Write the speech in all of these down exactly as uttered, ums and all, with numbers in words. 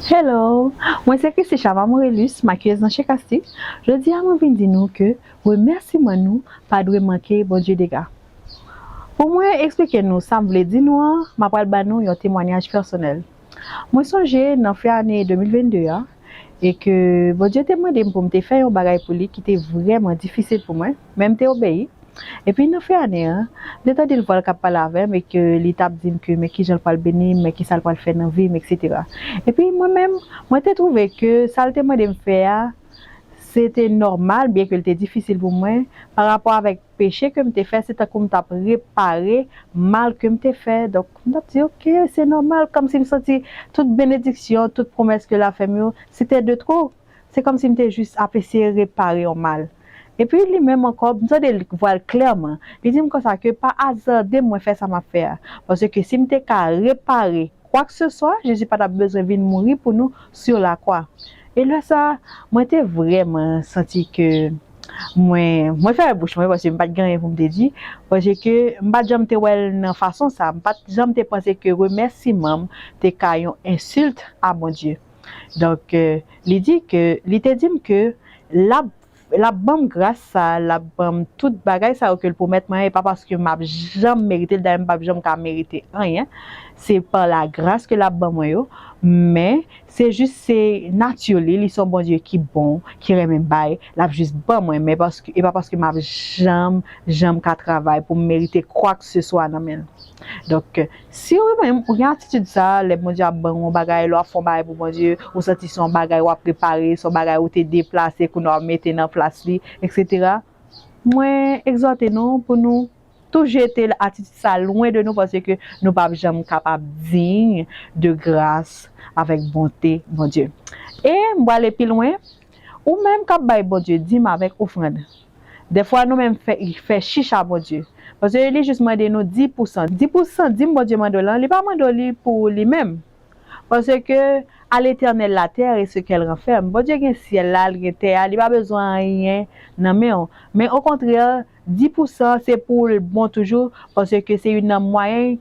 Hello, mwen se Christicha Mamorelus, makiyèz nan Chekasti. Jodi a mwen vin di nou ke remèsiman nou pa dwe manke Bondye dega. Pou mwen eksplike nou sa m vle di nou an, m ap pral ba nou yon temwanyaj pèsonèl. Mwen sonje nan fen ane de mil vennde a, e ke Bondye te mande m pou m te fè yon bagay pou li ki te vrèman difisil pou mwen, men m te obeyi. Epi nan fen ane an, m te tande l vwa l k ap pale avè m e ke li t ap di m ke men kijan l pral beni m, men kisa l pral fè nan vi m, etsetera. Epi mwen menm, mwen te twouve ke sa l te mande m fè a, se te nòmal, byenke l te difisil pou mwen, pa rapò avèk peche ke m te fè, se tankou m t ap repare mal ke m te fè. Donk, m t ap di, "Ok, se nòmal," kòmsi m santi tout benediksyon, tout pwomès ke l ap fè m yo, se te de twò. Se kòmsi m te jis ap eseye repare yon mal. Epi li menm ankò, m tande l vwa l klèman. Li di m konsa ke pa azarde mwen fè sa m ap fè a. Paske si m te ka repare kwakseswa, Jezi pa t ap bezwen vin mouri pou nou sou lakwa. E lè sa a, mwen te vrèman santi ke mwen, mwen fèmen bouch mwen paske m pa t gen anyen pou m te di. Paske m pa t janm te wè l nan fason sa a. M pa t janm te panse ke remèsiman m te ka yon ensilt a Bondye. Donk, euh, li di ke, li te di m ke l ap, l ap ban m gras sa, l ap ban m tout bagay sa yo ke l pwomèt mwen, e pa paske m ap janm merite l, dayè m p ap janm ka merite anyen. Se pa lagras ke l ap ban mwen yo, men se jis se nati li, li se yon Bondye ki bon, ki renmen bay, l ap jis ban mwen, men paske, e pa paske m ap janm, janm ka travay pou m merite kwakseswa nan men l. Donk, si ou menm, ou gen atitid sa, lè Bondye ap ban w yon bagay, lè w ap fè yon bagay pou Bondye, ou santi se yon bagay w ap repare, se yon bagay ou te deplase, kounye a w mete nan plas li, etsetera. Mwen egzòte nou pou nou tou jete atitid sa lwen de nou, paske nou p ap janm kapab diy de gras avèk bonte Bondye. E m prale pi lwen, ou menm k ap bay Bondye dim avèk ofrann. Dèfwa, nou menm fè, fè chich a Bondye. Paske li jis mande nou dis pou san. Dis pou san dim Bondye mande w lan, li pa mande w li pou li menm. Paske à l'Éternel la terre et ce qu'elle renferme. Bondye gen syèl la, li gen tè a, li pa bezwen anyen nan men w. Men okontrè, dis pou san se pou l bon toujou, paske se youn nan mwayen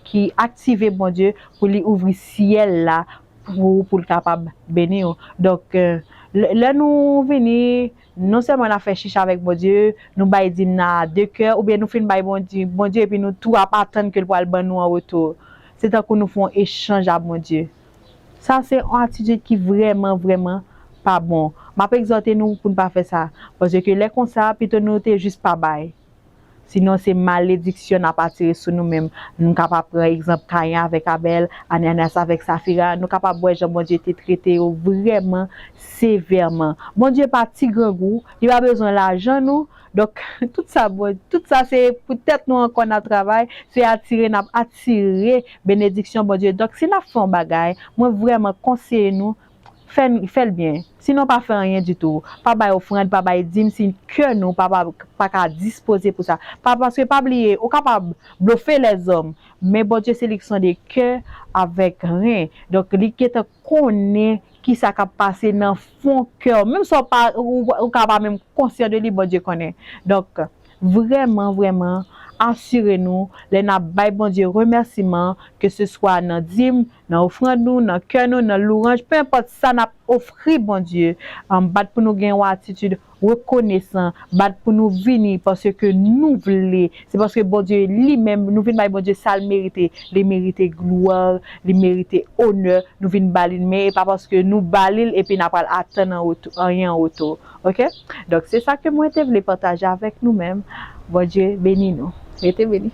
ki aktive Bondye pou li ouvri syèl la pou, pou l kapab beni w. Donk, euh, lè, lè nou vini, non sèlman n ap fè chich avèk Bondye, nou bay dim nan a de kè, oubyen nou fin bay Bondye, Bondye, epi nou tou ap atann ke l pral ban nou an retou. Se tankou nou fè yon echanj ak Bondye. Sa se yon atitid ki vrèman, vrèman pa bon. M ap egzòte nou pou n pa fè sa. Paske lè konsa, pito nou te jis pa bay. Sinon, se malediksyon n ap atire sou nou menm. Nou kapab pran egzanp Kayen avèk Abèl, Ananyas avèk Safira. Nou kapab wè jan Bondye te trete yo vrèman sevèman. Bondye pa ti grangou, li pa bezwen lajan nou. Donk, tout sa, bon, tout sa se pou tèt nou ankò n ap travay, se atire n ap atire benediksyon Bondye. Donk, si n ap fè yon bagay, mwen vrèman konseye nou, fè n, fè l byen. Sinon, pa fè anyen ditou. Pa bay ofrann, pa bay dim si kè nou pa, pa, pa ka dispoze pou sa. Pa, paske pa bliye, ou kapab blofe lèzòm, men Bondye se li ki sonde kè avèk ren. Donk, li gentan konnen kisa k ap pase nan fon kè w. Menm si w pa, ou, ou ka pa menm konsyan de li, Bondye konnen. Donk, vrèman, vrèman, asire nou, lè n ap bay Bondye remèsiman, ke se swa nan dim, nan ofrann nou, nan kè nou, nan louwanj, pe enpòt sa n ap ofri Bondye, um, bat pou nou gen yon atitid rekonesan, bat pou nou vini paske nou vle. Se paske Bondye li menm, nou vin bay Bondye sa l merite. Li merite glwa, li merite onè, nou vin ba li l, men e pa paske nou ba li l epi n ap pral atann an retou, anyen an retou. Oke? Donk, se sa ke mwen te vle pataje avèk nou menm. Bondye beni nou. Rete beni.